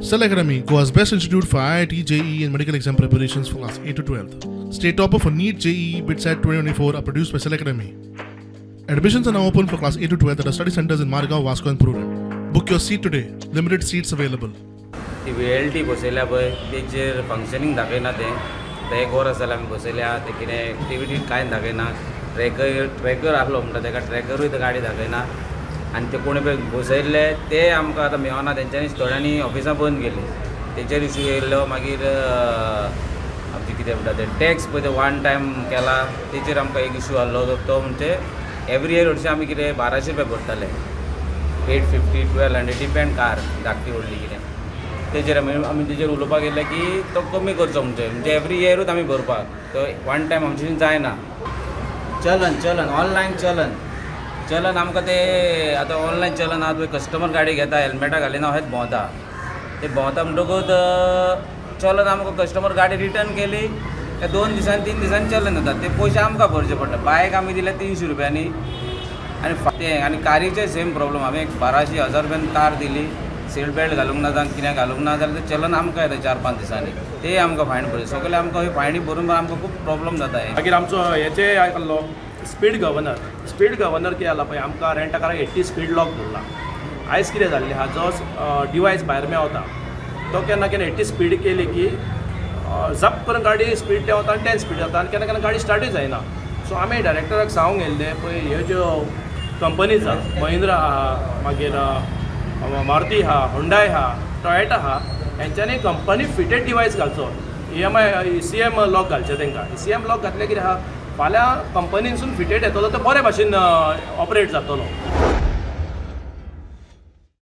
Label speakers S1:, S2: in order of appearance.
S1: Cell Academy, Goa's best institute for IIT, JEE, and medical exam preparations for class 8 to 12. State topper for NEET, JEE, BITSAT 2024 are produced by Cell Academy. Admissions are now open for class 8 to 12 at our study centers in Margao, Vasco, and Prudent. Book your seat today. Limited seats available.
S2: ती V L T बसयल्या पळय, तेचेर functioning दाखयना तें. आतां एक वर आसा जाल्यार आमी बसयल्या तें, कितें एक्टिविटी कांय दाखयना. ट्रॅकर ट्रॅकर आहलो म्हणटा तेका, ट्रॅकरूय ते गाडी दाखयना. आनी ते कोणी पळय बसयल्ले ते आमकां आतां मेवना. तेंच्यांनी थोड्यांनी ऑफिसां बंद केली, तेचेर इशू येयल्लो. मागीर आमचें कितें म्हणटा ते टॅक्स पळय, ते वन टायम केला, तेचेर आमकां एक इशू आहलो. तो म्हणजे एवरी इयर हरशीं आमी कितें 1200 रुपया भरताले, 850, 1200, depend car धाकटी व्हडली कितें. तेजेर आमी तेजेर उलोवपाक गेले की तो कमी करचो, म्हणजे एवरी इयरूच आमी भरपाक, तो वन टायम आमचे जायना. चलन चलन ऑनलायन चलन चलन आमकां ते आतां ऑनलायन चलन आहा पळय, कस्टमर गाडी घेता, हेल्मेटां घालिना, अशेंच भोंवता. ते भोंवता म्हणटकूच चलन आमकां कस्टमर गाडी रिटर्न केली काय 2 दिसान, 3 दिसान चलन जाता. ते पयशे आमकां भरचे पडटा. बायक आमी दिले 300 रुपयांनी आनी ते आनी कारीचे सेम प्रॉब्लम. हांवें एक 1200, 1000 रुपयान कार दिली, सीट बेल्ट घालूंक ना जावं कितें घालूंक ना जाल्यार ते चलन आमकां येता 4-5 दिसांनी. ते आमकां फायन भरचे, सगळे आमकां फायनी भरून आमकां खूब प्रॉब्लम जाता हें.
S3: मागीर आमचो हेचे आहलो स्पीड गव्हर्नर. स्पीड गव्हर्नर कितें जाला पळय, आमकां रेंटा काराक 80 स्पीड लॉक दवरला. आयज कितें जाल्लें आहा, जो डिवायस भायर मेवता तो केन्ना केन्ना 80 स्पीड केली की जप करून गाडी स्पीड देंवता आनी 10 स्पीड जाता आनी केन्ना केन्ना गाडी स्टार्टूय जायना. सो आमी डायरेक्टराक सांगूंक गेल्ले, पळय, ह्यो ज्यो कंपनीज आहा, महिंद्रा आहा, मागीर मारुती आहा, हुंडाय आहा, टोयोटा आहा, हेंच्यांनी कंपनी फिटेड डिवायस घालचो, EMI ECM lock घालचें तांकां. ईसीएम लॉक घातलें कितें आहा, फाल्यां कंपनीनसून फिटेड येतलो तो बरे भाशेन ऑपरेट जातलो.